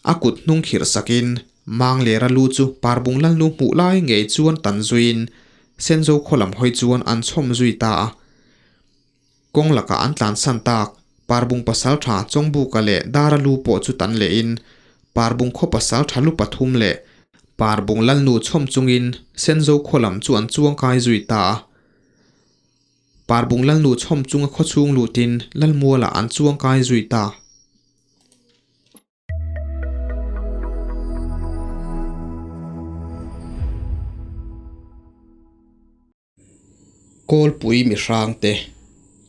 A kut hnung khirh sakin Manglera lu chu Parbung Lalnu hmuh lai ngei chuan tan zuiin Senzo khaw lam hawi chuan an chhawm zui ta a. Kawng lakah an tlansan tak Parbung pasaltha Chawngbuka leh Dara lu pawh chu tan lehin Parbung khaw pasaltha lu pathum leh Parbung Lalnu chhawm chungin Senzo khaw lam chu an chuangkai zui ta a. Parbung Lalnu chhawm chunga khawchhung lutin Lalmualah an chuangkai zui ta. Kawlpui mihrangte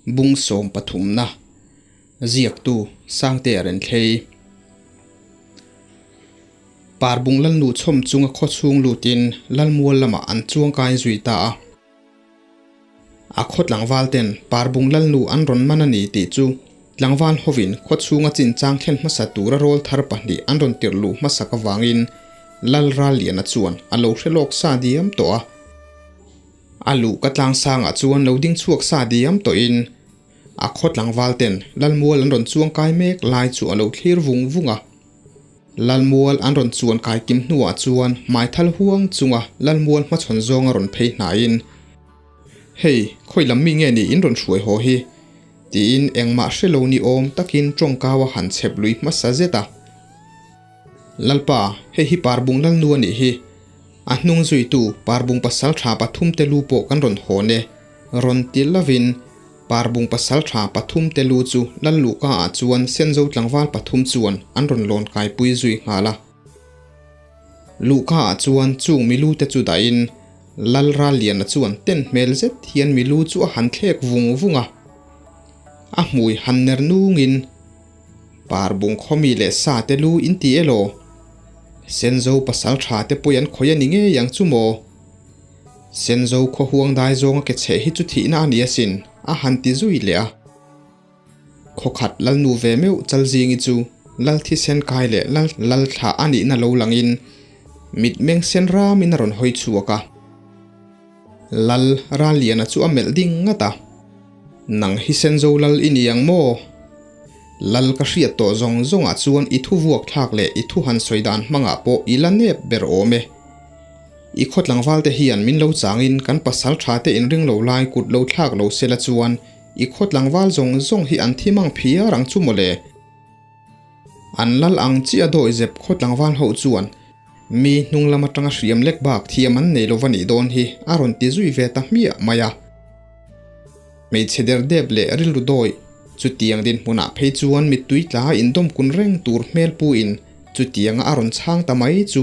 bung sawm pathumna ziaktu Sangtea Renthlei Parbung Lalnu chhawm chunga khawchhung lutin Lalmual lamah an chuangkai zui ta a. A khaw tlangval ten Parbung Lalnu an rawn man a ni tih chu tlangval hovin khaw chhunga chinchang thlen hmasa tura rawl thar pahnih an rawn tirh luh hmasak avangin Lal Ralliana chuan a lo hre lawk sa diam tawh a. A luh ka tlang sangah chuan lo ding chhuak sa diam tawhin a khaw tlangval ten Lalmual an rawn chuang kai mek lai chu a lo thlir vung vung a. Lalmual an rawn chuan kai kim hnuah chuan hmaithal huang chunga Lalmual hmachhawn zawnga rawn phei hnaiin, Hei, khawi lam mi nge ni in rawn hruai haw hi? tiin engmah hre lo ni awm takin tawngkau a han chhep lui hmasa zet a. Lalpa, hei hi Parbung Lalnu a nih hi. A hnung zuitu Parbung pasal tha pathum te lu pawh kan rawn hawn e, rawn ti lovin, Parbung pasal tha pathum te lu chu Lal Luhka ah chuan Senzo tlangval pathum chuan an rawn lawn kaipui zui nghal a. Luhka ah chuan chung milu te chu dahin Lal Ralliana chuan ten hmel zet hian milu chu a han thlek vung vung a. A hmui han ner nungin, Parbung khawmi leh sa te lu in ti elaw? Senzo pasal tha te pawih an khawih a ni ngei ang chu maw? Senzo khaw huang dai zawnga ke chheh hi chu thihna a ni asin, a han ti zui leh a. Khaw khat Lalnu ve meuh Chalzingi chu Lal thisen kai leh Lal Lal thlah a nihna lo langin mitmeng sen ramin a rawn hawi chhuak a. Lal Ralliana chu a melh ding ngat a, Nang hi Senzo Lal i ni ang maw? Lal ka hriat tawh zawng zawngah chuan i thu vuak thlak leh i thu han sawi dan hmangah pawh i la nep ber awm e. I khaw tlangval te hian min lo changin kan pasal tha te inring lo lai kut lo thlak lo sela chuan i khaw tlangval zawng zawng hi an thi mang phiar ang chu mawle. An lal ang chiah dawi zep khaw tlangval ho chuan mi hnung lam atanga hriam lek bak thiam an nei lova nih dawn hi a rawn ti zui ve ta hmiah mai a. Hmeichhe der dep leh rilru dawi chutiang dinhmunah phei chuan mittui tla indawm kun reng tur hmel pu in chutianga a rawn chhang ta mai chu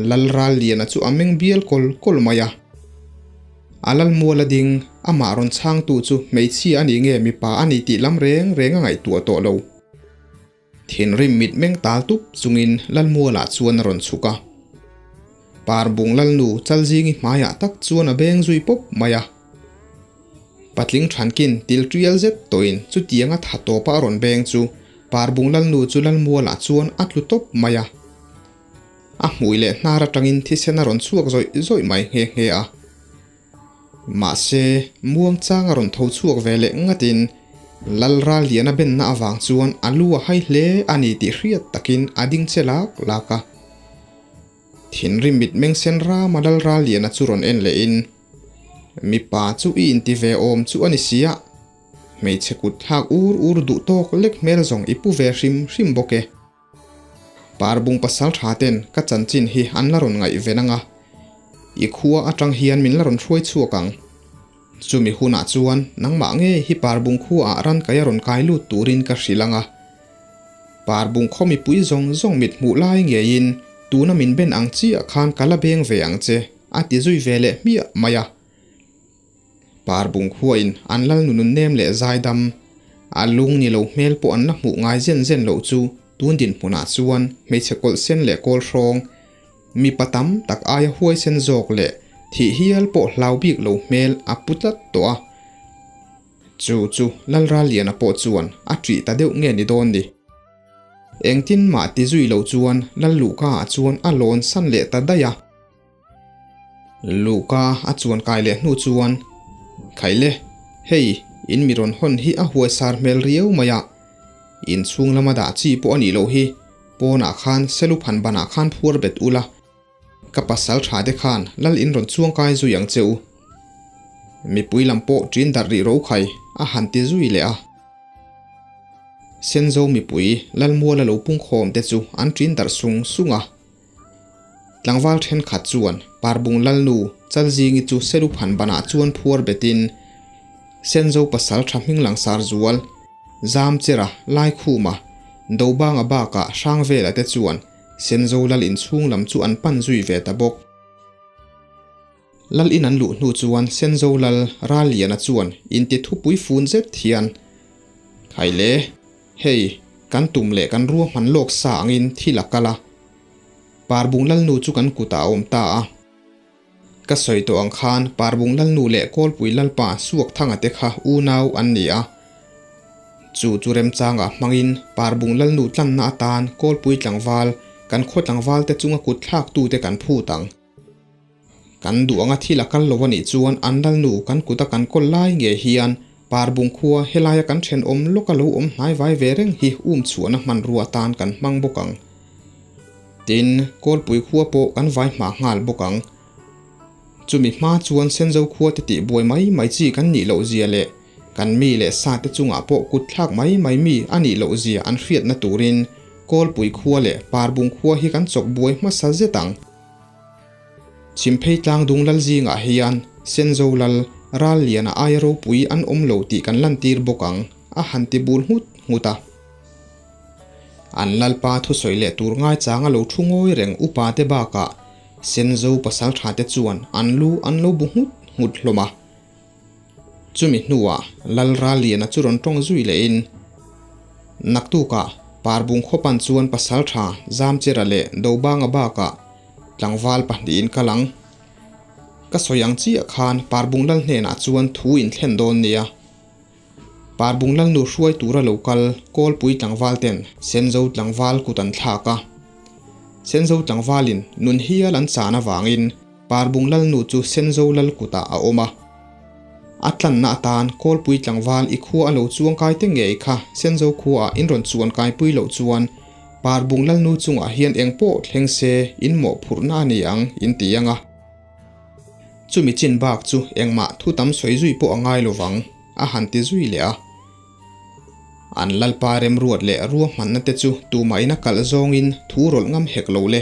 Lal Ralliana chu a meng bial kawl kawl mai a. A Lalmual a ding, amah rawn chhangtu chu hmeichhia a nih nge mipa a ni tih lam reng reng a ngaihtuah tawh lo. Thinrim mit meng tal tup chungin Lalmualah chuan a rawn chhuk a. Parbung Lalnu Chalzingi hmaiah tak chuan a beng zui pawp mai a. Patling Thankin til tial zet tawhin chutianga tha tawpa a rawn beng chu Parbung Lalnu chu Lalmualah chuan a tlu tawp mai a. A hmui leh hnar atangin thisen a rawn chhuak zawih zawih mai nghe nghe a. Mahse, muangchang a rawn tho chhuak ve leh ngatin Lal Ralliana benna avang chuan a lu a hai hle a ni tih hriat takin a ding che lak lak a. Thinrim mitmeng sen rama Lal Ralliana chu rawn en lehin, Mipa chu i inti ve awm chu a ni sia, hmeichhe kut thlak ur ur duh tawk lek hmel zawng i pu ve hrim hrim bawk e. Parbung pasal tha ten ka chanchin hi an la rawn ngaih ven anga, i khua atang hian min la rawn hruai chhuak ang. Chumi hunah chuan nangmah nge hi Parbung khuaah ran kai a rawn kai lut turin ka hrilh anga. Parbung khaw mipui zawng zawng mit hmuh lai ngeiin tuna min ben ang chiah khan ka la beng ve ang che, a ti zui ve leh hmiah mai a. Parbung khuain an lal nunun nem leh zaidam, a lung ni lo hmel pawh an la hmuh ngai zen zen loh chu tun dinhmunah chuan hmeichhe kawlh sen leh kawl hrawng, mipa tam tak aia huaisen zawk leh thih hial pawh hlau bik lo hmel a pu tlat tawh a. Chu chu Lalraliana pawh chuan a ṭih ta deuh nge ni dawn ni? Engtin mah ti zui lo chuan Lalluhka ah chuan a lawn san leh ta daih a. Luhka a chuan kai leh hnu chuan, Khaile, hei in mi rawn hawn hi a huaisar hmel riau mai a, inchhung lama dah chi pawh a nih loh hi. Pawnah khan Seluphan banah khan phuar bet ula, ka pasal tha te khan lal in rawn chuangkai zui ang che u. Mipui lam pawh ṭin darh rih ro khai a han ti zui leh a. Senzo mipui Lalmuala lo pungkhawm te chu an ṭin darh sung sung a. Tlangval thenkhat chuan Parbung Lalnu Chalzingi chu Seluphan banah chuan phuar betin Senzo pasal tha hming langsar zual Zamchera Laikhuma Dobanga bakah Hrangvela te chuan Senzo Lal inchhung lam chu an pan zui ve ta bawk. Lal in an luh hnu chuan Senzo Lal Ralliana chuan inti thupui fun zet hian, Khai le, hei, kan tum leh kan ruahman lawk sa angin thil a kal a. Parbung Lalnu chu kan kutah a awm ta a. Ka sawi tawh ang khan Parbung Lalnu leh Kawlpui Lalpa Suakthanga te kha unau an ni a. Chu chu remchangah hmangin Parbung Lalnu tlanna atan Kawlpui tlangval, kan khaw tlangval te chunga kut thlaktute kan phut ang. Kan duh anga thil a kal lo a nih chuan an lalnu kan kuta kan kawl lai nge hian Parbung khua helaia kan thenawm lawka lo awm hnai vai ve reng hi um chhuahna hmanrua atan kan hmang bawk ang. Tin, Kawlpui khua pawh kan vai hma nghal bawk ang. Chumi hma chuan Senzo khua te tih buai mai mai chi kan nih loh zia leh kan mi leh sa te chungah pawh kut thlak mai mai mi a nih loh zia an hriatna turin Kawlpui khua leh Parbung khua hi kan chawk buai hmasa zet ang. Chhimphei tlangdung lal zingah hian Senzo lal ral liana aia ropui an awm lo tih kan lantir bawk ang, a han ti bul nghut nghut a. An lalpa thusawi leh tur ngaichanga lo thu ngawi reng upa te bakah Senzo pasaltha te chuan an lu an lo bu nghut nghut hlawm a. Chumi hnuah lal ral liana chu rawn tawng zui lehin, Naktukah Parbung khawpan chuan pasaltha Zamchera leh Dobanga bakah Tlangval pahnihin kal ang. Ka sawi ang chiah khan Parbung lal hnenah chuan thu in thlen dawn nia. Parbung lal nu hruai tura lo kal Kawlpui tlangval ten Senzo tlangval kut an thlak a. Senzo tlangvalin nun hial an chan avangin Parbung lal nu chu Senzo lal kutah a awm a. A tlanna atan Kawlpui tlangval i khua a lo chuangkai te ngei kha Senzo khuaah in rawn chuankaipui loh chuan Parbung Lalnu chungah hian eng pawh thleng se in mawhphurhna a ni ang in ti ang a. Chumi chin bak chu engmah thu tam sawi zui pawh a ngai lo vang, a han ti zui leh a. An Lalpa remruat leh ruahmanna te chu tumahin a kalh zawngin thu rawlh ngam hek lo le.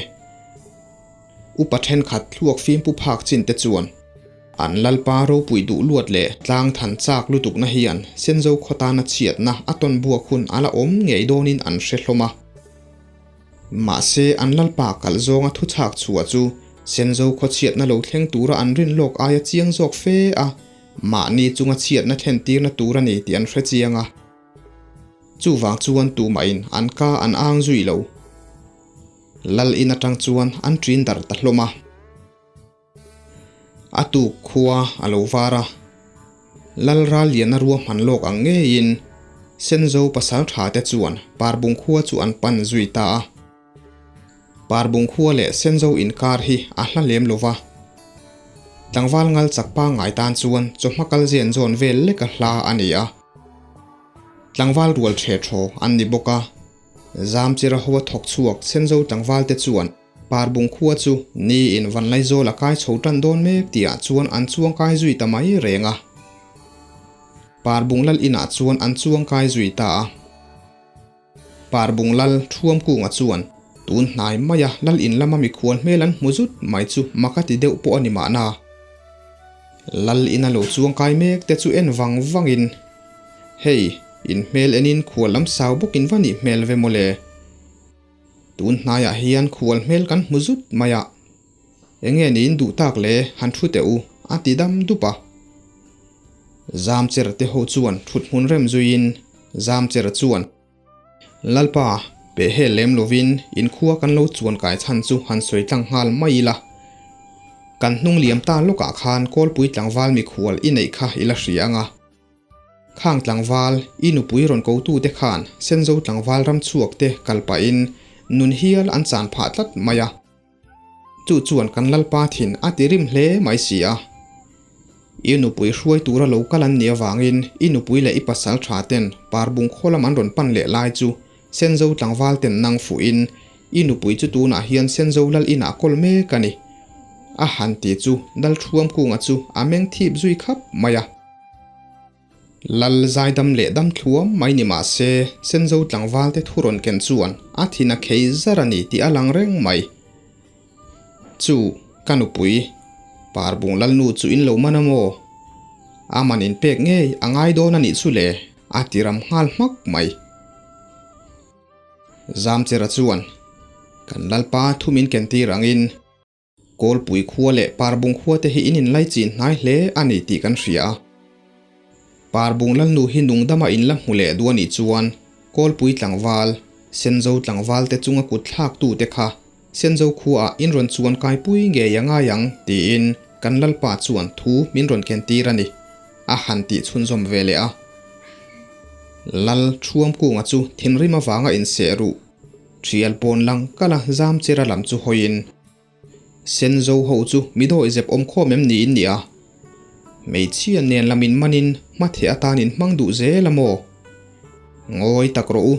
Upa thenkhat thluak fimpu phak chin te chuan an Lalpa ropui duh luat leh tlang than chak lutukna hian Senzo khaw tana chhiatna a tawn buak hun a la awm ngei dawnin an hre hlawm a. Mahse an Lalpa kalh zawnga thu chhak chhuah chu Senzo khaw chhiatna lo thleng tura an rin lawk aia chiang zawk fe a, mahni chunga chhiatna thlen tirna tur a ni tih an hre chiang a. Chuvang chuan tumahin an ka an ang zui lo. Lal in atang chuan an ṭin darh ta hlawm a. A tuk khua a lo var a. Lal ral liana ruahman lawk ang ngeiin Senzo pasal tha te chuan Parbung khua chu an pan zui ta a. Parbung khua leh Senzo inkar hi a hla lem lo va. Tlangval ngal chak pangngai tan chuan chawhma kal zen zawn vel leka hla a ni a. Tlangval rual ṭhe ṭhaw an ni bawk a. Zamchira ho a thawk chhuak Senzo tlangval te chuan Parbung khua chu ni in Vanlaizawl a kai chho tan dawn mek tih ah chuan an chuang kai zui ta mai reng a. Parbung lal inah chuan an chuang kai zui ta a. Parbung lal Thuam Kunga chuan tun hnai maia lal in lama mikhual hmel an hmu zut mai chu mak a ti deuh pawh a ni mahna. Lal ina lo chuang kai mek te chu en vang vangin, Hei, in hmel enin khual lam sau bawkin va nih hmel ve mawle. Tun hnaiah hian khual hmel kan hmu zut mai a. Enge niin duh tak le, han thu teh u, a ti dam dup a. Zamcher te ho chuan thut hmun rem zuiin Zamcher chuan, Lalpa, pe hel lem lovin in khua kan lo chuan kai chhan chu han sawi tlang nghal mai ila. Kan hnung liam ta lawkah khan Kawlpui tlangval mikhual i neih kha i la hria ang a. Khang tlangval, i nupui rawn kotute khan Senzo tlangval ram chhuak te kal pahin nun hial an chan phah tlat mai a. Chu chuan kan Lalpa thin a ti rim hle mai si a. I nupui hruai tura lo kal an nih avangin i nupui leh i pasal tha ten Parbung khaw lam an rawn pan leh lai chu Senzo tlangval ten nang fuhin I nupui chu tunah hian Senzo lal inah kawl mek a ni. A han ti chu Lalthuamkunga chu a meng thip zui khap mai a. Lal zaidam leh dam thluam mai ni mah se, Senzo tlangvalte thu rawn ken chuan a thin a khei zar a ni tih a lang reng mai. Chu, ka nupui, Parbung Lalnu chu in lo man a maw? A man in pek ngei a ngai dawn a nih chu le, a ti ram nghal hmak mai. Zamchera chuan, Kan Lalpa thu min ken tir angin, Kawlpui khua leh Parbung khua te hi in inlai chin hnai hle a ni tih kan hria a. Parbung Lalnu hi nungdama in la hmu leh duh a nih chuan Kawlpui tlangval, Senzo tlangval te chunga kut thlak tu te kha Senzo khuaah in rawn chuan kaipui ngei a ngai ang tiin kan Lalpa chuan thu min rawn ken tir a ni, a han tih chhunzawm ve leh a. Lal Thuamkunga chu thinrim avanga inseh ruh. Thial pawn lang kala zam chera lam chu hawiin, Senzo ho chu mi dawi zep awm khawm em niin nia? Hmeichhia nen lamin manin hmatheh atanin hmang duh zel a maw? Ngawi tak rawh u.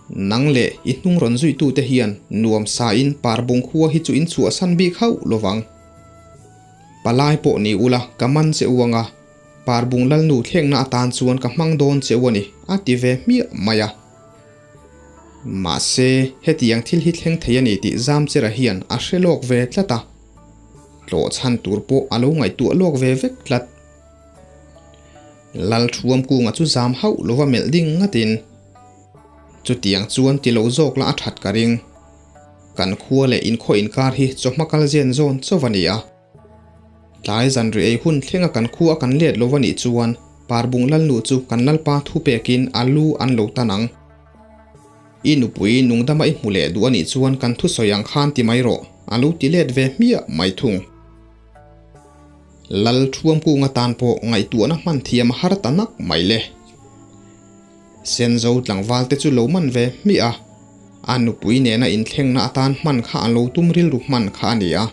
Nang leh i hnung rawn zuitute hian nuam sain parbung khua hi chu in chhuahsan bik hauh lovang. Palai pawh ni ula ka man che u anga, parbung lalnu thlengna atan chuan ka hmang dawn che u a ni, a ti ve hmiah mai a. Mahse, hetiang thil hi thleng thei a ni tih Zamchera hian a hre lawk ve tlat a. Tlawh chhan tur pawh a lo ngaihtuah lawk ve vek tlat. Lalthuamkunga chu zam hauh lova melh ding ngatin, Chutiang chuan ti lo zawk la a that ka ring. Kan khua leh inkhaw inkar hi chawhma kal zen zawn chauh a ni a. Tlai zanri ei hun thlenga kan khua kan let lo a nih chuan Parbung Lalnu chu kan Lalpa thu pekin a lu an lo tan ang. I nupui nungdama i hmu leh duh a nih chuan kan thusawi ang khan ti mai rawh, a lo ti let ve hmiah mai thung. Lal Thuamkunga tan pawh ngaihtuahna hman thiam a har ta nak mai le. Senzo tlangval te chu lo man ve hmiah a, a nupui nena inthlengna atan hman kha an lo tum rilru hman kha a ni a.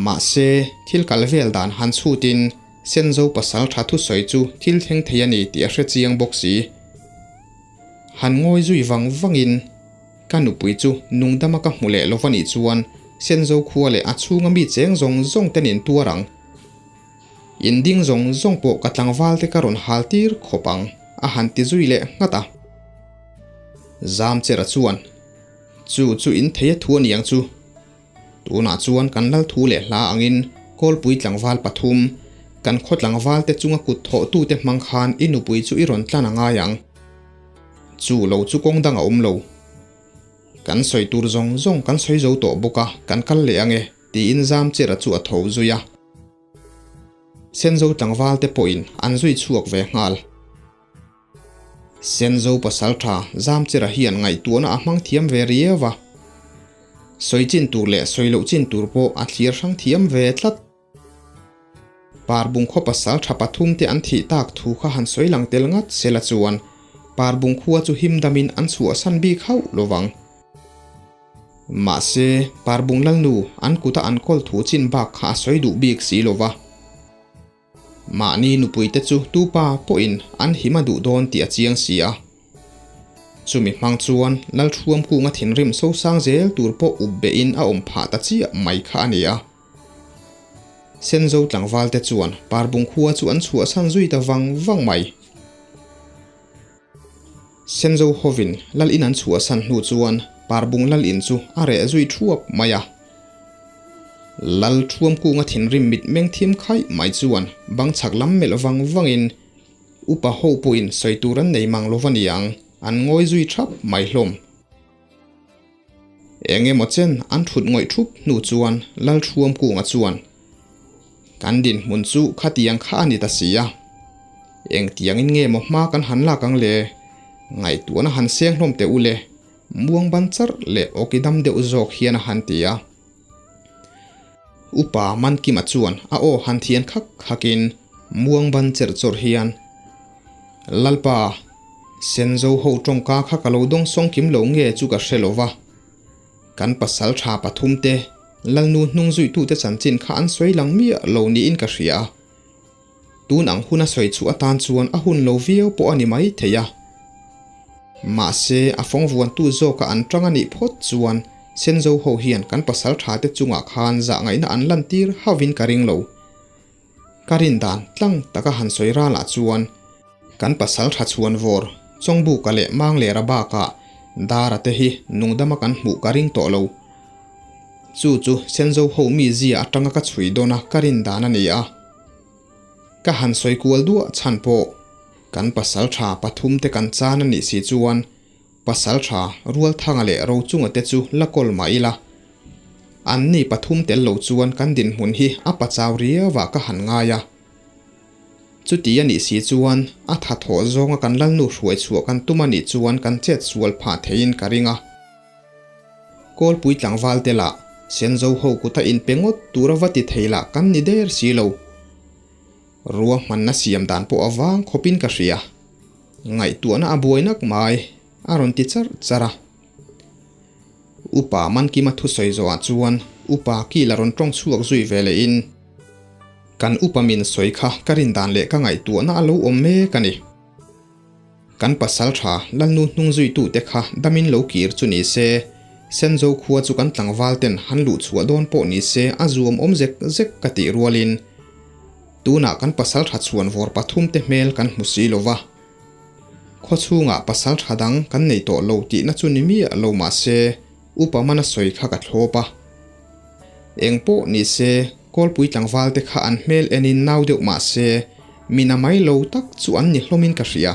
Mahse, thil kal vel dan han chhutin Senzo pasal tha thusawi chu thil thleng thei a ni tih a hre chiang bawk si. Han ngawi zui vang vangin, Ka nupui chu nungdama ka hmu leh lova nih chuan Senzo khua leh a chhunga mi cheng zawng zawng te nin tuar ang. In ding zawng zawng pawh ka tlangval te ka rawn hal tir khawp ang, a han ti zui leh nghat a. Zamchera chuan, Chu chu in thei a thu a niang chu. Tunah chuan kan lal thu leh hla angin Kawlpui tlangval pathum, kan khaw tlangval te chunga kut thawhtute hmang khan i nupui chu i rawn tlan a ngai ang. Chu lo chu kawng dang a awm lo. Kan sawi tur zawng zawng kan sawi zo tawh bawk a, kan kal leh ang e, tiin Zamchera chu a tho zui a. Senzo tlangval te pawhin an zui chhuak ve nghal. Senzo pasal tha Zamchera hian ngaihtuahna a hmang thiam ve riau a. Sawi chin tur leh sawi loh chin tur pawh a thlir hrang thiam ve tlat. Parbung khaw pasal tha pathum te an thih tak thu kha han sawi lang tel ngat sela chuan Parbung khua chu him damin an chhuahsan bik hauh lovang. Mahse, Parbung Lalnu an kuta an kawl thu chin bak kha a sawi duh bik si lova. Mahni nupuite chu tupa pawhin an him a duh dawn tih a chiang si a. Chumi hmang chuan Lalthuamkunga thinrim sosang zel tur pawh up behin a awm phah ta chiah mai kha a ni a. Senzo tlangvalte chuan Parbung khua chu an chhuahsan zui ta vang vang mai. Senzo hovin lal in an chhuahsan hnu chuan Parbung lal in chu a reh zui thuap mai a. Lal Thuamkunga thinrim mit meng thim khaih mai chuan bang chhak lam melh vang vangin upa ho pawhin sawi tur an nei mang lova niang an ngawi zui thap mai hlawm. Eng emaw chen an thut ngawih thup hnu chuan Lal Thuamkunga chuan kan dinhmun chu khatiang kha a ni ta si a. Engtiangin nge maw hma kan han lak ang le? Ngaihtuahna han seng hlawm teh u le, muang ban charh leh awki dam deuh zawk hian a han ti a. Upa Mankima chuan a aw han thian khak khakin muang ban cherh chawrh hian, Lalpa, Senzo ho tawngka kha ka lo dawng sawng kim lo nge chu ka hre lo va. Kan pasal tha pathumte, Lalnu hnung zuitute chanchin kha an sawi lang miah lo niin ka hria a. Tun ang hun a sawi chhuah atan chuan a hun lo viau pawh a ni mai thei a. Mahse, a fawng vuantu zawka an tang a nih phawt chuan Senzo ho hian kan pasaltha te chungah khan zahngaihna an lantir hauhin ka ring lo. Ka rin dan tlang taka han sawi ralah chuan kan pasaltha chhuan vawr Chawngbuka leh Manglera bakah Dara te hi nungdama kan hmuh ka ring tawh lo. Chu chu Senzo ho mizia atanga ka chhui dawn a ka rin dan a ni a. Ka han sawi kual duah chhan pawh kan pasaltha pathum te kan chan a nih si chuan Pasaltha Rualthanga leh Rochunga te chu la kawl mah ila, anni pathum tel lo chuan kan dinhmun hi a pachau riauah ka han ngai a. Chuti a nih si chuan a tha thawh zawnga kan lalnu hruai chhuah kan tum a nih chuan kan chet sual phah theiin ka ring a. Kawlpui tlangval te lah Senzo ho kuta inpe ngawt tura va ti thei lah kan ni der si lo. Ruahmanna siam dan pawh a vang khawpin ka hria. Ngaihtuahna a buai nak mai, a rawn ti charh charh a. Upa Mankima thusawi zawhah chuan Upa Kila rawn tawng chhuak zui ve lehin, Kan upa min sawi kha ka rin dan leh ka ngaihtuahna a lo awm mek a ni. Kan pasal tha Lalnu hnung zuitute kha damin lo kir chu ni se, Senzo khua chu kan tlangval ten han luh chhuah dawn pawh ni se a zuam awm zek zek ka tih rualin tunah kan pasal tha chhuan vawr pathum te hmel kan hmu si lo va. Khaw chhungah pasal tha dang kan nei tawh lo tihna chu ni miah lo mah se upa mana sawi kha ka thlawp a. Eng pawh ni se Kawlpui tlangval te kha an hmel enin nau deuh mah se mina mai lo tak chu an ni hlawmin ka hria.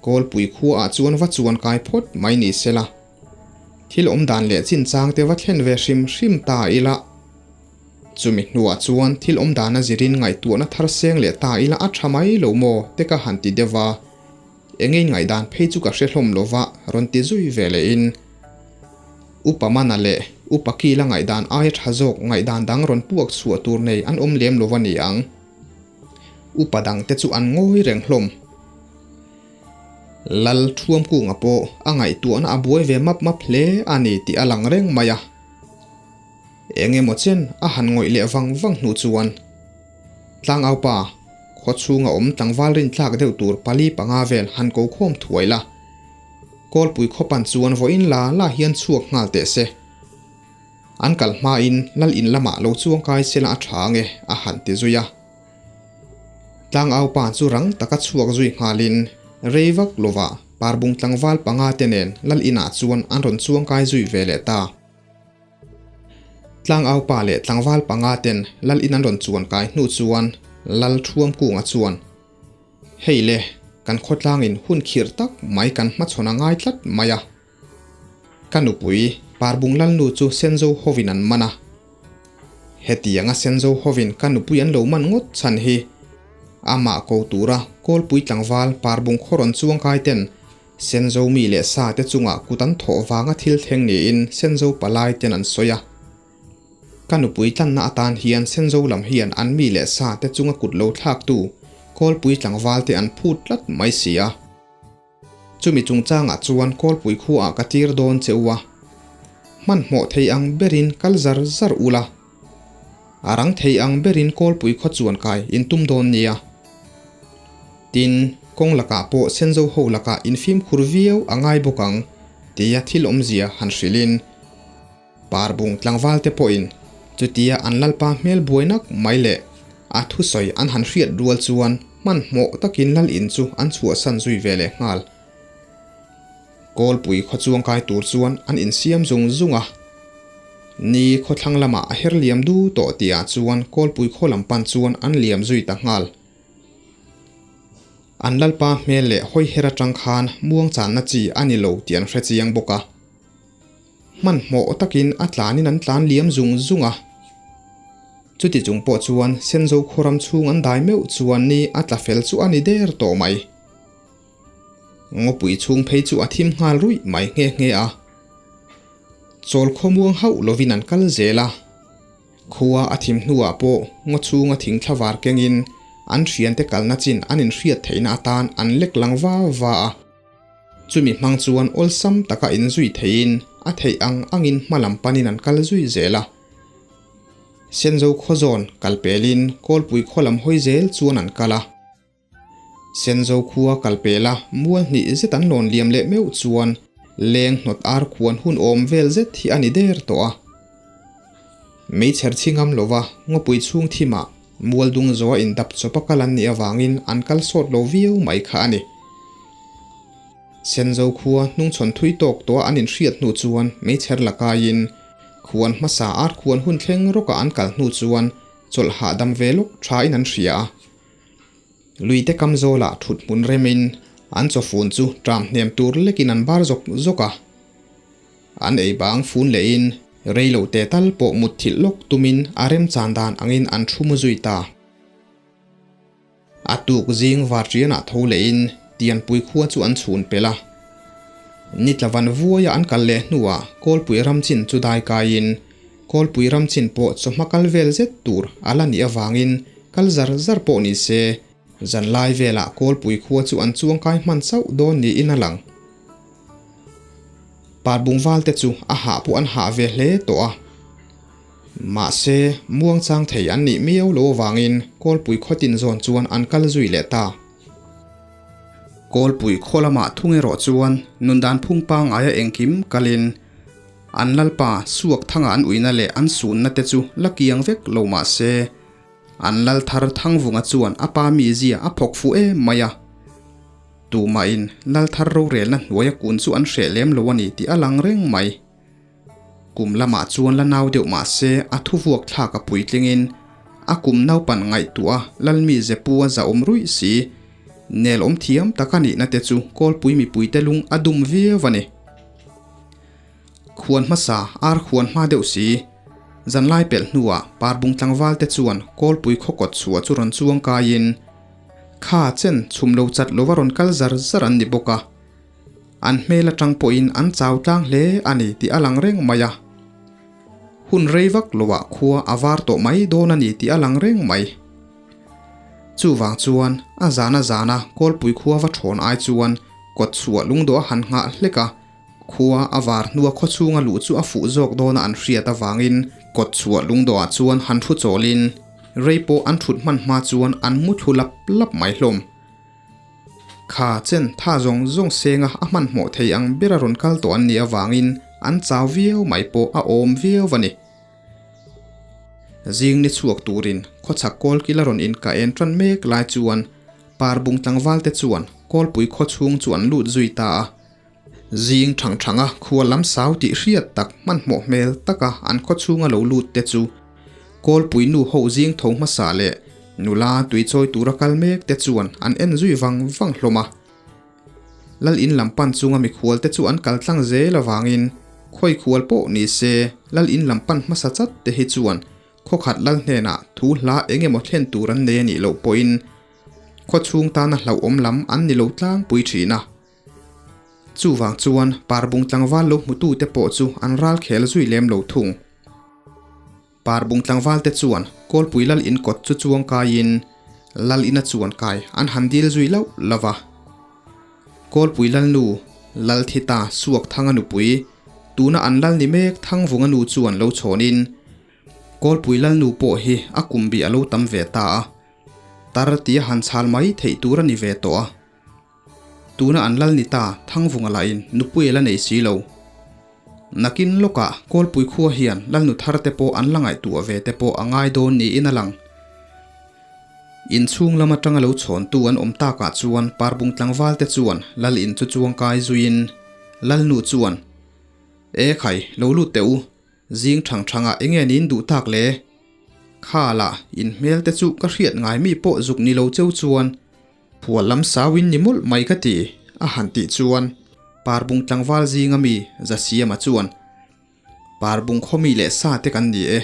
Kawlpui khuaah chuan va chuan kai phawt mai ni sela. Thil awm dan leh chinchang te va thlen ve hrim hrim ta ila. Chumi hnuah chuan thil awm dana zirin ngaihtuahna thar seng leh ta ila a tha mai lo maw te ka han ti deuh a. Eng in ngaihdan phei chu ka hre hlawm lo va rawn ti zui ve lehin Upa Mana leh Upa Kila ngaihdan aia tha zawk ngaihdan dang rawn puak chhuah tur nei an awm lem lo va ni ang. Upa dangte chu an ngawi reng hlawm. Lal Thuamkunga pawh a ngaihtuahna a buai ve map map hle a ni tih a lang reng mai a. Eng emaw chen a han ngawih leh vang vang hnu chuan Tlangaupa khaw chhunga awm tlangval rintlak deuh tur pali panga vel han ko khawm thuai la. Kawlpui khawpan chuan vawiin la la hian chhuak nghal teh se. An kal hmain lal in lamah lo chuangkai sela a tha ange a han ti zui a. Tlangaupa chu rang taka chhuak zui nghalin rei vak lovah Parbung tlangval panga te nen lal inah chuan an rawn chuangkai zui ve leh ta. Tlangaupa leh tlangval panga ten lal in an rawn chuankai hnu chuan lal Thuamkunga chuan, Hei le, kan khawtlangin hun khirh tak mai kan hmachhawn a ngai tlat mai a. Ka nupui Parbung Lalnu chu Senzo hovin an man a. Hetianga Senzo hovin ka nupui an lo man ngawt chhan hi amah ko tura Kawlpui tlangval Parbung khaw rawn chuangkai ten Senzo mi leh sa te chungah kut an thawh vanga thil thleng niin Senzo palai ten an sawi a. Ka nupui tlanna atan hian Senzo lam hian an mi leh sa te chunga kut lo thlaktu Kawlpui tlangval te an phut tlat mai si a. Chumi chungchangah chuan Kawlpui khuaah ka tir dawn che u a, hmanhmawh thei ang berin kal zar zar ula, a rang thei ang berin Kawlpui khaw chuan kai in tum dawn nia. Tin, kawng lakah pawh Senzo ho lakah in fimkhur viau a ngai bawk ang, tia thil awmzia han hrilhin. Parbung tlangval te pawhin chutia an lalpa hmel buai nak mai leh a thusawi an han hriat rual chuan hmanhmawh takin lal in chu an chhuahsan zui ve leh nghal. Kawlpui khaw chuangkai tur chuan an insiam zung zung a. Ni khawthlang lamah a her liam du tawh tihah chuan Kawlpui khaw lam pan chuan an liam zui ta nghal. An lalpa hmel leh hawiher atang khan muangchanna chi a ni lo tih an hre chiang bawk a. Hmanhmawh takin a tlanin an tlan liam zung zung a. Chuti chung pawh chuan Senzo khuaram chhung an dai meuh chuan ni a tla fel chu a ni der tawh mai. Ngawpui chhung phei chu a thim nghal ruih mai nghe nghe a. Chawl khawmuang hauh lovin an kal zel a. Khua a thim hnuah pawh ngaw chhunga thing thlavar kengin an thiante kalna chin an inhriat theihna atan an lek lang va va a. Chumi hmang chuan awlsam taka inzui theiin a theih ang angin hma lam panin an kal zui zel a. Senzo khaw zawn kal pelin Kawlpui khaw lam hawi zel chuan an kal a. Senzo khua kal pela mual hnih zet an lawn liam leh meuh chuan leng hnawt ar khuan hun awm vel zet hi a ni der tawh a. Meichher chhi ngam lova ngawpui chhung thimah mual dung zawha indap chawpa kal an nih avangin an kal sawt lo viau mai kha a ni. Senzo khua hnungchhawn thui tawk tawha an inhriat hnu chuan meichher la kaiin khuan hmasa ar khuan hun thleng rawka an kal hnu chuan chawlh hahdam ve lawk thain an hria a. Luite kam zawlah thut hmun remin an chawfun chu ṭam hnem tur lekin an bar zawk zawk a. An ei bang fun lehin rei lo te tal pawh mutthilh lawk tumin a remchan dan angin an thu mu zui ta. A tuk zing varṭianah tho lehin Tianpui khua chu an chhun pelh a. Nitla van vuaia an kal leh hnuah Kawlpui ramchin chu dai kaiin Kawlpui ramchin pawh chawhma kal vel zet tur a la nih avangin kal zar zar pawh ni se, zanlai velah Kawlpui khua chu an chuangkai hman chauh dawn niin a lang. Parbungval te chu a hah pawh an hah ve hle tawh a. Mahse, muangchang thei an nih miau lo avangin Kawlpui khaw tin zawn chuan an kal zui leh ta. Kawlpui khaw lamah thung erawh chuan nundan phung pangaia engkim kalin an lalpa suak thanga an uina leh an sunna te chu la kiang vek lo mah se, an lal thar Thangvunga chuan a pa mizia a phawk fuh em mai a. Tumahin lal thar rorelna hnuaia kun chu an hreh lem lo a ni tih a lang reng mai. Kum lamah chuan la nau deuh mah se a thuvuak thlak a puitlingin a kum naupan ngaihtuah a Lalmi Zepu a zahawm ruih si. Nel awm thiam tak a nihna te chu Kawlpui mipuite lung a dum viau a ni. Khuan hmasa ar khuan hma deuh si. Zanlai pelh hnuah Parbung tlangval te chuan Kawlpui khaw kawt chhuah chu rawn chuang kaiin kha chen chhum lo chat lova rawn kal zar zar an ni bawk a. An hmel atang pawhin an chau tlang hle a ni tih a lang reng mai a. Hun rei vak loah khua a var tawh mai dawn a ni tih a lang reng mai. Chuvang chuan a zana zana Kawlpui khua va thawn ai chuan kawt chhuah lungdawh a han nghah hlek a, khua a var hnua khaw chhunga luh chu a fuh zawk dawna an hriat avangin kawt chhuah lungdawhah chuan han thu chawlin rei pawh an thut hman hma chuan an mu thlu lap lap mai hlawm. Kha chen tha zawng zawng senga a hmanhmawh thei ang bera rawn kal tawh an nih avangin an chau viau mai pawh a awm viau a ni. Zing ni chhuak turin khawchhak kawlkil a rawn inkah en tan mek lai chuan Parbung tlangval te chuan Kawlpui khaw chhung chu an lut zui ta a. Zing thang thanga khua lam sau tih hriat tak hmanhmawh hmel taka an khaw chhunga lo lut te chu Kawlpui nu ho zing tho hmasa leh nula tui chawi tura kal mek te chuan an en zui vang vang hlawm a. Lal in lam pan chunga mikhual te chu an kal tlang zel avangin khawi khual pawh ni se lal in lam pan hmasa chat te hi chuan khawkhat lal hnenah thu hla eng emaw thlen tur an nei a nih loh pawhin khaw chhung tana hlauhawm lam an ni lo tlangpui thin a. Chuvang chuan Parbung tlangval lo hmutute pawh chu an ral khel zui lem lo thung. Parbung tlangval te chuan Kawlpui lal in kawt chu chuang kaiin lal ina chuan kai an han dil zui lauh lauh va. Kawlpui lal nu, Lal Thita Suak Thanga nupui, tuna an lal ni mek Thangvunga nu chuan lo chhawnin Kawlpui lal nu pawh hi a kum bih a lo tam ve ta a, tar tia han chhal mai theih tur a ni ve tawh a. Tuna an lal ni ta Thangvunga lahin nupui a la nei si lo. Nakin lawkah Kawlpui khua hian lalnu thar te pawh an la ngaihtuah ve te pawh a ngai dawn niin a lang. Inchhung lam atanga lo chhawntu an awm takah chuan Parbung tlangval te chuan lal in chu chuangkai zuiin lalnu chuan, E khai, lo lut teh u, zing thang thangah enge niin duh tak le? Kha lah, in hmel te chu ka hriat ngai mi pawh zuk ni lo cheu chuan, Phual lam sauin ni mawlh mai ka ti, a han tih chuan Parbung tlangval zinga mi Zasiama chuan, Parbung khaw mi leh sa te kan ni e.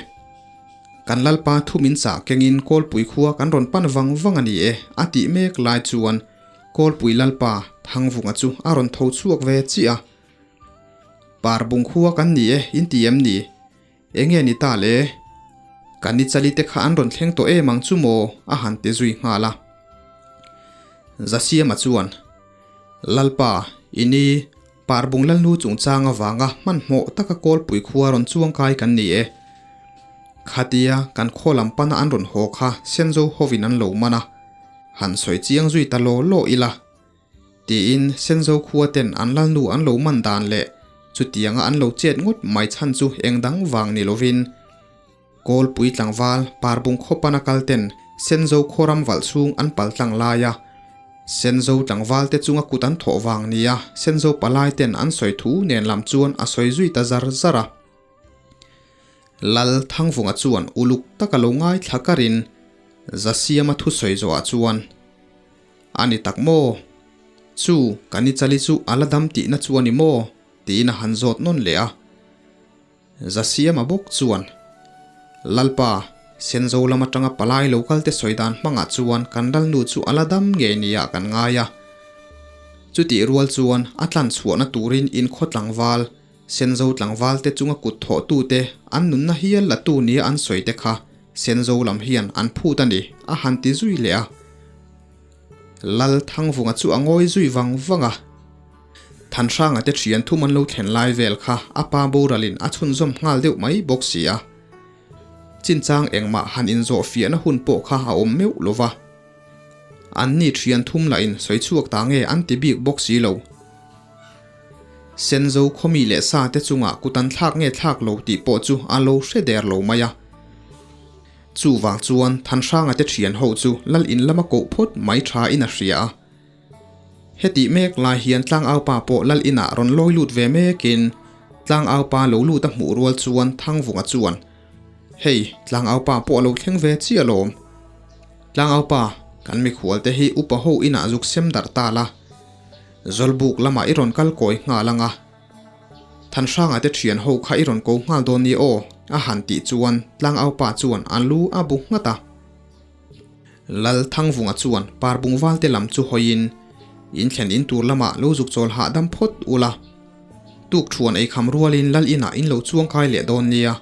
Kan Lalpa thu min chah kengin Kawlpui khua kan rawn pan vang vang a ni e, a tih mek lai chuan Kawlpui Lalpa Thangvunga chu a rawn tho chhuak ve chiah a. Parbung khua kan ni e, in ti em ni? Enge ni ta le? Ka ni chali te kha an rawn thleng tawh em ang chu maw? a han ti zui nghal a. Zasiama chuan, Lalpa, i ni, Parbung Lalnu chungchang avanga hmanhmawh taka Kawlpui khua rawn chuangkai kan ni e. Khatia kan khaw lam pana an rawn haw kha Senzo hovin an lo man a. Han sawi chiang zui ta law law ila. Tiin Senzo khua ten an lalnu an lo man dan leh chutianga an lo chet ngawt mai chhan chu eng dang vang ni lovin Kawlpui tlangval Parbung khawpana kal ten Senzo khaw ram valh chhung an pal tlang laia Senzo tlangval te chunga kut an thawh vang nia Senzo palai ten an sawi thu nen lam chuan a sawi zui ta zar zar a. Lal Thangvunga chuan uluk taka lo ngaithla karin Zasiama thusawi zawhah chuan, A ni tak maw? Chu, kan i chali chu a la dam tihna chu a ni maw? tiin a han zawt nawn leh a. Zasiama bawk chuan, Lalpa, Senzo lam atanga palai lo kalte sawi dan hmangah chuan kan lalnu chu a la dam ngei nia kan ngai a. Chutih rual chuan a tlan chhuahna turin inkhaw tlangval, Senzo tlangvalte chunga kut thawhtute an nunna hial la tu nia an sawi te kha Senzo lam hian an phut a ni, a han ti zui leh a. Lal Thangvunga chu a ngawi zui vang vang a. Thanhranga te thian thum an lo thlen lai vel kha a pa boralin a chhunzawm nghal deuh mai bawk si a. Chinchang engmah han inzawh fiahna hun pawh kha a awm meuh lo va. Anni thian thum lahin sawi chhuak ta nge an ti bik bawk si lo. Senzo khawmi leh sa te chungah kut an thlak nge thlak lo tih pawh chu a lo hre der lo mai a. Chuvang chuan Thanhranga te thian ho chu lal in lama koh phawt mai tha in a hria a. Hetih mek lai hian Tlangaupa pawh lal inah rawn lawi lut ve mekin Tlangaupa lo lut a hmuh rual chuan Thangvunga chuan, Hei, Tlangaupa pawh a lo thleng ve chiah alawm. Tlangaupa, kan mikhual te hi upa ho inah zuk sem darh ta la. Zawlbuk lamah i rawn kal kawi nghal ang a, Thanhranga te thian ho kha i rawn ko nghal dawn ni aw, a han tih chuan Tlangaupa chuan a lu a bu nghat a. Lal Thangvunga chuan Parbungval te lam chu hawiin, In thlen in tur lamah lo zuk chawl hahdam phawt ula, tuk thuan ei kham rualin Lal inah in lo chuang kai leh dawn nia,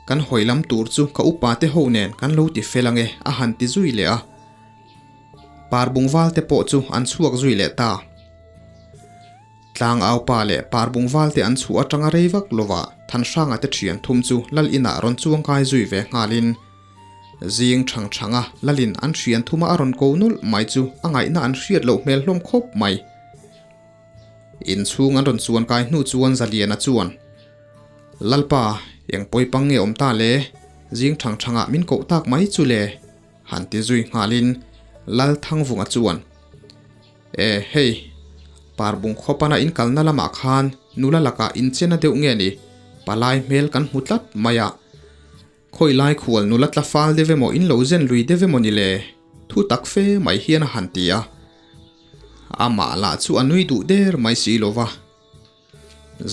kan hawi lam tur chu ka upa te ho nen kan lo ti fel ange, a han ti zui leh a. Parbungval te pawh chu an chhuak zui leh ta. Tlangaupa leh Parbungval te an chhuah atanga rei vak lova Thanhranga te thian thum chu Lal inah rawn chuangkai zui ve nghalin zing thang thanga Lalin an thian thuma a rawn ko nawlh mai chu a ngaihna an hriat loh hmel hlawm khawp mai. Inchhung an rawn chuankai hnu chuan Zaliana chuan, Lalpa, eng pawipang nge awm ta le? Zing thang thangah min koh tak mai chu le? Han ti zui nghalin Lal Thangvunga chuan, E, hei, Parbung khawpana in kalna lamah khan nula lakah inchena deuh nge ni, palai hmel kan hmu tlat mai a. Khawi lai khual nula tla fal deuh emaw in lo zen lui deuh emaw ni le? Thu tak fe mai hian a han ti a. Amah lah chu a nui duh der mai si lo va.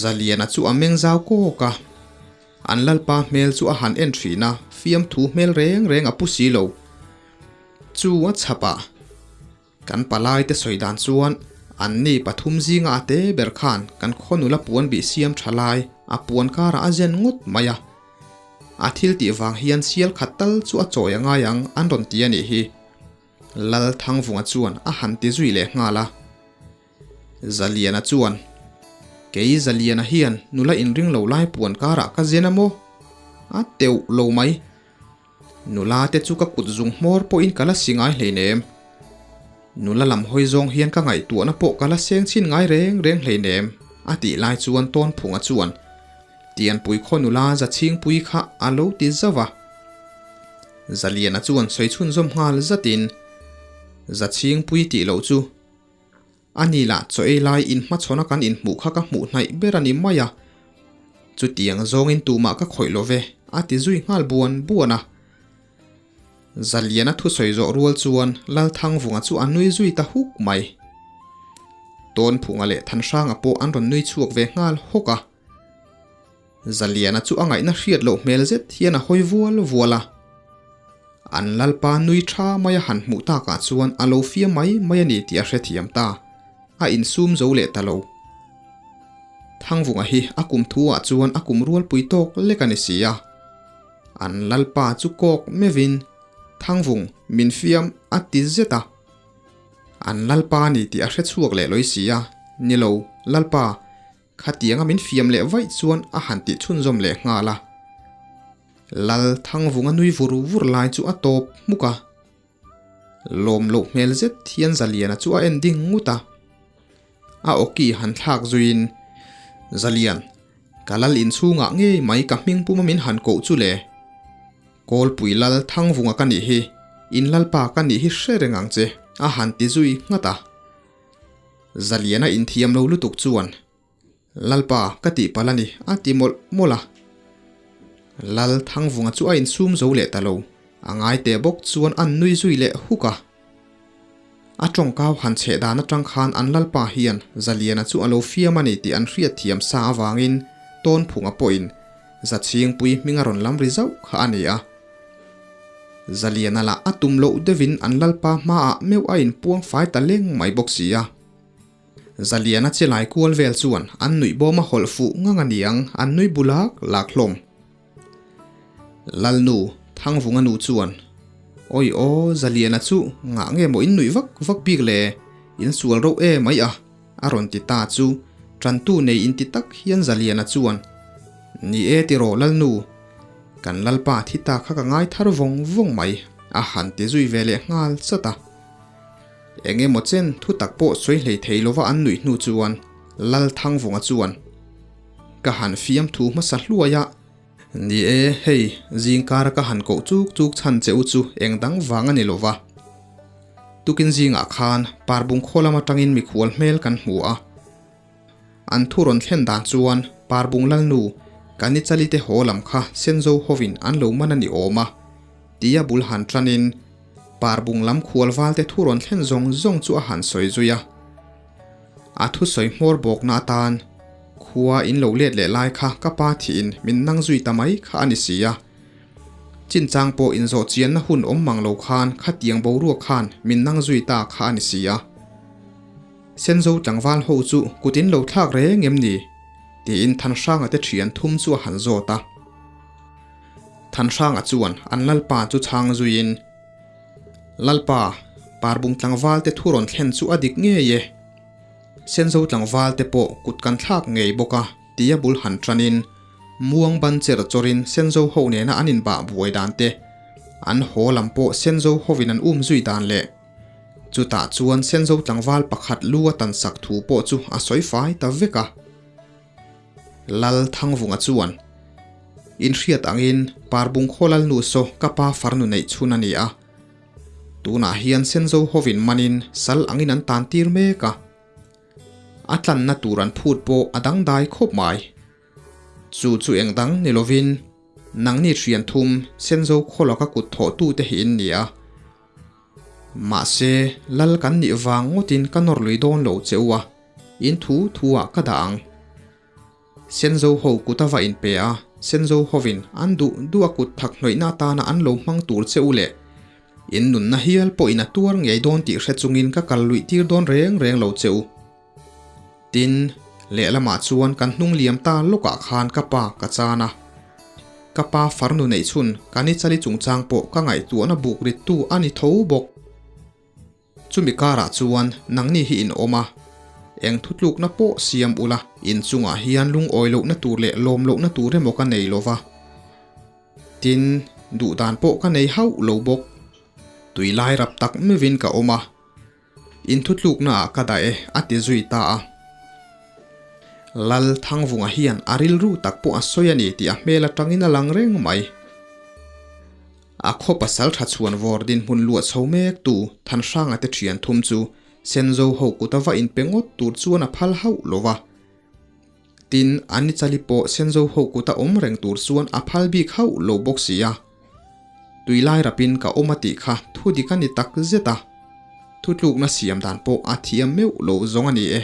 Zaliana chu a meng zau kawk a, an lalpa hmel chu a han en thin a, fiamthu hmel reng reng a pu si lo. Chu a chhap a, kan palai te sawi dan chuan an ni pathum zinga a te ber khan kan khaw nula puan bih siam tha lai a puan karah a zen ngawt mai a, a thil tih vang hian sial khat tal chu a chawi a ngai ang an rawn ti a nih hi. Lal Thangvunga chuan a han ti zui leh nghal a. Zaliana chuan, Kei Zaliana hian nula inring lo lai puan karah ka zen a maw? A teuh lo mai. Nula te chu ka kut zung hmawr pawhin ka la si ngai hleinem. Nula lam hawi zawng hian ka ngaihtuahna pawh ka la seng chhin ngai reng reng hleinem, a tih lai chuan Tawnphunga chuan, Tianpui khaw nula Zachhingpui kha a lo ti zauh a. Zaliana chuan sawi chhunzawm nghal zatin, Zachhingpui tih loh chu A ni lah chaw ei lai inhmachhawna kan inhmuh kha ka hmuh hnaih ber a ni mai a, chutiang zawngin tumah ka khawih lo ve, a ti zui nghal buan buan a. Zaliana thusawi zawh rual chuan Lalthangvunga chu a nui zui ta huk mai. Tawnphunga leh Thanhranga pawh an rawn nui chhuak ve nghal hawk a. Zaliana chu a ngaihna hriat loh hmel zet hian a hawi vual vual a. An lalpa nui tha mai a han hmuh takah chuan a lo fiam mai mai a ni tih a hrethiam ta. A insum zo leh ta lo. Thangvunga hi a kum thu ah chuan a kum rualpui tawk lek a ni si a. An lalpa chu kawk meuhin, Thangvung, min fiam a ti zet a. An lalpa a ni tih a hrechhuak leh lawi si a. Ni lo, lalpa, Khatianga min fiam leh vaih chuan a han tih chhunzawm leh nghal a. Lal Thangvunga nui vur vur lai chu a tawp hmuk a. Lawm loh hmel zet hian Zaliana chu a en ding ngut a. A awki han thlak zuiin, Zalian, ka lal inchhungah ngei mai ka hming puma min han koh chu le. Kawlpui lal Thangvunga ka nih hi, in lalpa ka nih hi hre reng ang che, a han ti zui nghat a. Zaliana inthiam lo lutuk chuan, Lalpa, ka tih palh a ni, a ti mawlh mawlh a. Lal Thangvunga chu a insum zo leh ta lo, a ngai teh bawk chuan an nui zui leh huk a. A tawngkau han chheh dan atang khan an Lalpa hian Zaliana chu a lo fiam a ni tih an hriat thiam sa avangin Tawnphunga pawhin Zachhingpui hming a rawn lam ri zauh kha a ni a. Zaliana lah a tum loh deuhin an Lalpa hmaah meuh a inpuang fai ta leng mai bawk si a. Zaliana che lai kual vel chuan an nuih bawm a hawlh fuh ngang a niang an nui bu lak lak hlawm. Lalnu, Thangvunga nu chuan, Awi aw, Zaliana chu ngah nge maw in nuih vak vak bik le, in sual reuh e mai a, a rawn ti ta chu tantu nei inti tak hian Zaliana chuan, Ni e tiraw Lalnu, kan Lalpa thi ta kha ka ngai thar vawng vawng mai, a han ti zui ve leh nghal chat a. Eng emaw chen thu tak pawh sawi hlei thei lova an nuih hnu chuan Lal Thangvunga chuan, Ka han fiam thu hmasa hluai a, ni e, hei zingkara ka han koh chuk chuk chhan che u chu eng dang vang a ni lova. Tukin zingah khan Parbung khaw lam atangin mikhual hmel kan hmu a. An thu rawn thlen dan chuan Parbung Lalnu, Kanichali te haw lam kha Senzo hovin an lo man a ni awm a, tia bul han tanin Parbung lam khual valte thu rawn thlen zawng zawng chu a han sawi zui a. A thusawi hmawr bawkna atan khua in lo let leh lai kha ka pa thiin min nang zui ta mai kha a ni si a. Chinchang pawh inzawh chianna hun awm mang lo khan khatiang boruak khan min nang zui ta kha a ni si a. Senzo tlangval ho chu kut in lo thlak reng em ni? tiin Thanhranga te thian thum chu a han zawt a. Thanhranga chuan an Lalpa chu chhang zuiin, Lalpa, Parbung tlangval te thu rawn thlen chu a dik ngei e. Senzo tlangval te pawh kut kan thlak ngei bawk a, tia bul han tanin muang ban cher chawrin Senzo ho nena an inbah buai dan te, an haw lam pawh Senzo hovin an um zui dan leh, Chutah chuan Senzo tlangval pakhat lu a tan sak thu pawh chu a sawi fai ta vek a. Lal Thangvunga chuan, In hriat angin Parbung khaw Lalnu saw ka pa farnu neih chhun a ni a. Tunah hian Senzo hovin manin sal angin an tan tir mek a. A tlanna tur an phut pawh a dangdai khawp mai. Chu chu eng dang ni lovin nangni hrian thum Senzo khaw laka kut thawhtute hi in ni a. Mahse, lal kan nih vang ngawtin ka nawr lui dawn lo che u a, in thu thu ah ka dah ang. Senzo ho kut a va inpe a, Senzo hovin an duh duh a kut thak hnawihna atana an lo hmang tur che u leh in nunna hial pawhin a tuar ngei dawn tih hre chungin ka kal luih tir dawn reng reng lo che u. Tin, lehlamah chuan kan hnung liam ta lawkah khan ka pa ka chan a. Ka pa farnu neih chhun Kanichali chungchang pawh ka ngaihtuahna buk rittu a ni tho bawk. Chumi karah chuan nangni hi in awm a, eng thutlukna pawh siam ula in chungah hian lungawi lohna tur leh lawm lohna tur emaw ka nei lova. Tin, duhdan pawh ka nei hauh lo bawk. Tuilai rap tak meuhin ka awm a. Inthutlukna ah ka dah e, a ti zui ta a. Lal Thangvunga hian a rilru tak pawh a sawi a ni tih a hmel atangin a lang reng mai. A khaw pasal tha chhuan vawr dinhmun luah chho mek tu Thanhranga te thian thum chu Senzo ho kut a va inpe ngawt tur chuan a phal hauh lo va. Tin, an ni chali pawh Senzo ho kut a awm reng tur chuan a phal bik hauh lo bawk si a. Tui lai rapin ka awm a tih kha thu dik a ni tak zet a, thutlukna siam dan pawh a thiam meuh lo zawng a ni e.